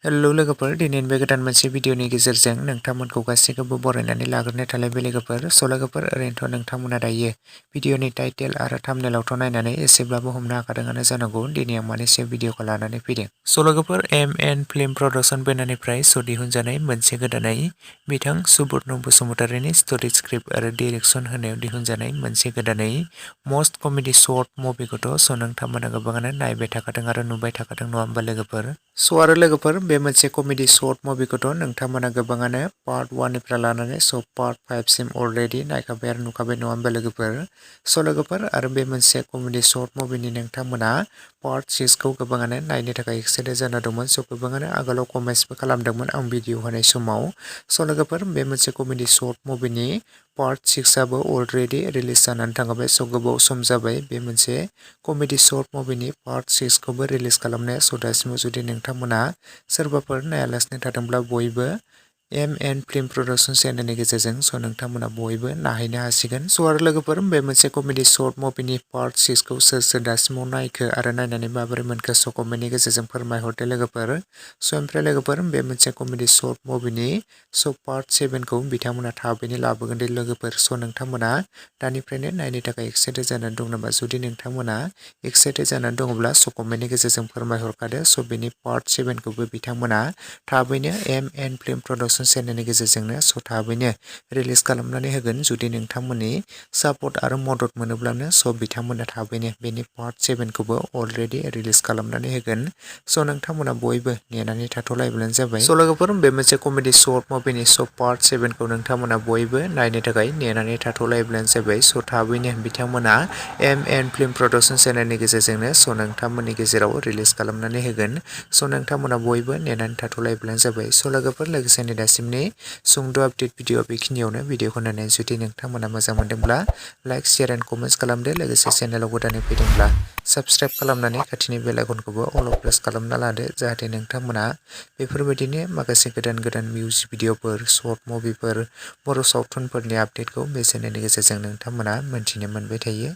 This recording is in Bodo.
हेलो लोगोफोर दिनै बे गोदान मोनसे भिडिअनि गेजेरजों नोंथांमोनखौ गासैखौबो बरायनानै लाग्रोनाय थाबाय लोगोफोर लोगोफोर ओरैनोथ' नोंथांमोना दायो भिडिअनि टाइटेल आरो थाम्बनेइलावथ' नायनानै एसेब्लाबो हमनो हाखादोंआनो जानांगौ दिनै आं मानैसो भिडिअखौ लानानै फैदों लोगोफोर एम फिल्म प्रडाक्शन बेनारनिफ्राय दिहुनजानाय मोनसे गोदानै बिथां सुबोधन बसुमतारीनि स्ट'रि स्क्रिप्ट आरो डिरेक्सन होनायाव दिहुनजानाय मोनसे गोदानै मस्ट कमेडि शर्ट मुभिखौथ' नोंथांमोना गोबाङानो नायबाय थाखादों आरो नुबाय थाखादों नङा होमबा लोगोफोर आरो लोगोफोर बे मोनसे कमेडि शर्ट मुभिखौथ' नोंथांमोना गोबाङानो पार्ट 1 निफ्राय लानानै पार्ट 5 सिम अलरेडि नायखाबाय आरो नुखाबाय नङा होमबा लोगोफोर लोगोफोर आरो बे मोनसे कमेडि शर्ट मुभिनि नोंथांमोना पार्ट 6 खौ गोबाङानो नायनो थाखाय एक्साइटेड जाना दंमोन गोबाङानो आगोलाव कमेन्ट्सबो खालामदोंमोन आं भिडिअ होनाय समाव लोगोफोर बे मोनसे कमेडि शर्ट मुभिनि पार्ट 6 आबो अलरेडि रिलिज जानानै थांबाय गोबाव सम जाबाय बे मोनसे कमेडि शर्ट मुभिनि पार्ट 6 खौबो रिलिज खालामनाया दासिमाव जुदि नोंथांमोना सोरबाफोर नायालासिनो थादोंब्ला बयबो एम फिल्म प्रडाक्शन चेनेलनि गेजेरजों नोंथांमोना बयबो नायहैनो हासिगोन आरो लोगोफोर बे मोनसे कमेडि शर्ट मुभिनि पार्ट 6 खौ सोर दासिमाव नायखो आरो नायनानै माबोरै मोनखो कमेन्टनि गेजेरजों फोरमायहरदो लोगोफोर ओमफ्राय लोगोफोर बे मोनसे कमेडि शर्ट मुभिनि पार्ट 7 खौ बिथांमोना थाबैनो लाबोगोन दे लोगोफोर नोंथांमोना दानिफ्रायनो नायनो थाखाय एक्साइटेड जानानै दं नामा जुदि नोंथांमोना एक्साइटेड जानानै दङब्ला कमेन्टनि गेजेरजों फोरमायहरखादो बेनि पार्ट 7 खौबो बिथांमोना थाबैनो एम फिल्म प्रडाक्शन चेनेलनि गेजेरजोंनो थाबैनो रिलिज खालामनानै होगोन जुदि नोंथांमोननि सापर्ट आरो मदद मोनोब्लानो बिथांमोना थाबैनो बेनि पार्ट 7 खौबो अलरेडि रिलिज खालामनानै होगोन नोंथांमोना बयबो नेनानै थाथ'लायब्लानो जाबाय लोगोफोर बे मोनसे कमेडि शर्ट मुभिनि पार्ट 7 खौ नोंथांमोना बयबो नायनो थाखाय नेनानै थाथ'लायब्लानो जाबाय थाबैनो बिथांमोना एम फिल्म प्रडाक्शन चेनेलनि गेजेरजोंनो नोंथांमोननि गेजेराव रिलिज खालामनानै होगोन नोंथांमोना बयबो नेनानै थाथ'लायब्लानो जाबाय लोगोफोर लोगोसेनो दासिमनि सुंद' आपडेट भिडिअ बेखिनियावनो भिडिअखौ नायनानै जुदि नोंथांमोना मोजां मोनदोंब्ला लाइक शेयार एन्ड कमेन्ट्स खालामदो लोगोसे चेनेलाव गोदानै फैदोंब्ला साबस्क्राइब खालामनानै खाथिनि बेल आइकनखौबो अल प्रेस खालामना लादो जाहाथे नोंथांमोना बेफोरबायदिनो माखासे गोदान मिउजिक भिडिअफोर शर्ट मुभिफोर बर' सावथुनफोरनि आपडेटखौ बे चेनेलनि गेजेरजों नोंथांमोना मोन्थिनो मोनबाय थायो